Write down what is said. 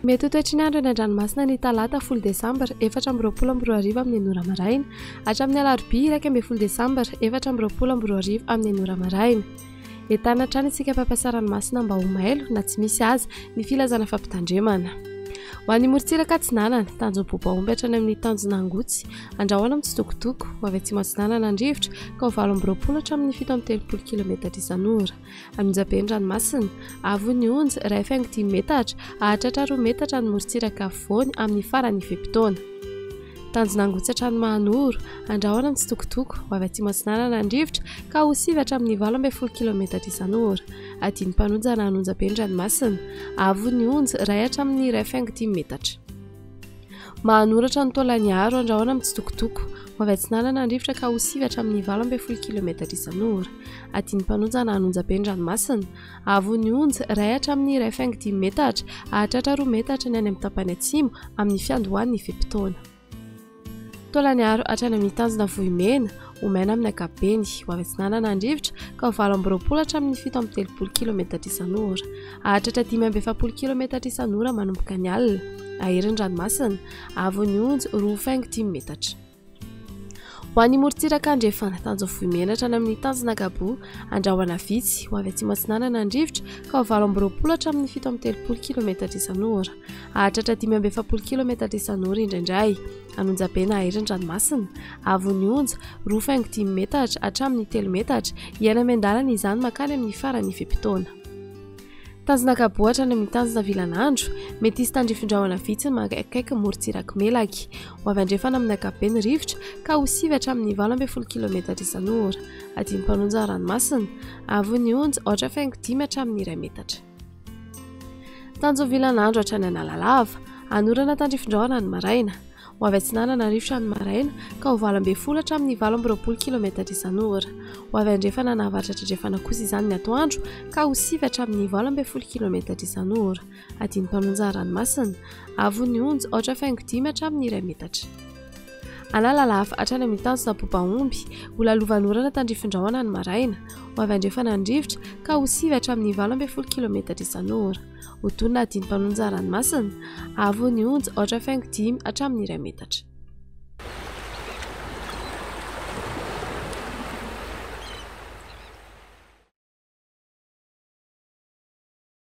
Mety ho toetry ny andro eny an-dranomasina ny talata folo desambra 2024 amin'ny enina ora maraina hatramin'ny alarobia 11 desambra 2024 amin'ny enina ora maraina. Entanina hatrany isika mpampiasa ranomasina mba ho mailo na tsy misy aza ny filazana fampitandremana. Ho an'ny morontsiraka atsinanana, tanjon'ny Bobaomby hatrany amin'ny tanjona Angotsy, andrahona mitsitokotoko, ho avy atsimo atsinanana ny rivotra ka ho 28 hatramin'ny 37 kilometatra isan'ora. Anonjabe ny ranomasina, avo ny onja, 1,5 metatra, hahatratra 2 metatra ny morontsiraka afovoany amin'ny faran'ny fe-potoana. Tanjona Angotsy hatrany Mahanoro, andrahona mitsitokotoko, ho avy atsimo atsinanana ny rivotra ka ho 9 hatramin'ny 18 kilometatra isan'ora. Adin'ny mpanonja na anonjabe ny ranomasina, avo ny onja, 1 hatramin'ny 1,5 metatra. Mahanoratra ny Taolagnaro, andrahona mitsitokotoko, ho avy atsinanana ny rivotra ka ho 9 hatramin'ny 18 kilometatra isan'ora. Adin'ny mpanonja na anonjabe ny ranomasina, avo ny onja, 1 hatramin'ny 1,5 metatra, hahatratra 2 metatra ny any amin'ny tapany atsimo amin'ny fiandohan'ny fe-potoana. Taolagnaro hatrany amin'ny tanjona Vohimena, ho maina amin'ny ankapobeny, ho avy atsinanana ny rivotra ka ho 28 hatramin'ny 37 kilometatra isan'ora. Hahatratra 45 kilometatra isan'ora manomboka ny alina. Hahery ny ranomasina, avo ny onja, 2,5 metatra. Ho an'ny morontsiraka andrefana, tanjona Vohimena hatrany amin'ny tanjona Gabo, andrahona vitsy, ho avy atsimo atsinanana ny rivotra ka ho 28 hatramin'ny 37 kilometatra isan'ora. Hahatratra 45 kilometatra isan'ora indraindray. Anonjabe na hahery ny ranomasina, avon'ny onja, 2,5 metatra hatramin'ny 3 metatra, hiaina miandalana izany mankany amin'ny faran'ny fe-potoana. Tanjona Gabo hatrany amin'ny tanjona Vilanandro, mety hisy tandrifindrahona vitsy ny manakaikikaiky ny morontsirak'i Melaky. Ho avy andrefana amin'ny ankapobeny ny rivotra ka ho 9 hatramin'ny 18 kilometatra isan'ora. Adin'ny mpanonja ranomasina, avon'ny onja, 4,5 hatramin'ny 1 metatra. Tanjona Vilanandro hatrany Analalava, hanorana tandrifindrahona ny maraina. Ho avy atsinanana rivotra ny maraina ka ho 18 hatramin'ny 28 kilometatra isan'ora. Ho avy andrefana na avaratra andrefana kosa izany ny atoandro ka ho 9 hatramin'ny 18 kilometatra isan'ora. Adin'ny mpanonja ranomasina, avon'ny onja, 4,5 hatramin'ny 1 metatra. Analalava hatrany amin'ny tanjona Bobaomby, ho lalovan'orana tandrifindrahona ny maraina. Ho avy andrefana ny rivotra ka ho 9 hatramin'ny 18 kilometatra isan'ora. Ho tonina adin'ny mpanonja ranomasina, avo ny onja, 4,5 hatramin'ny 1 metatra.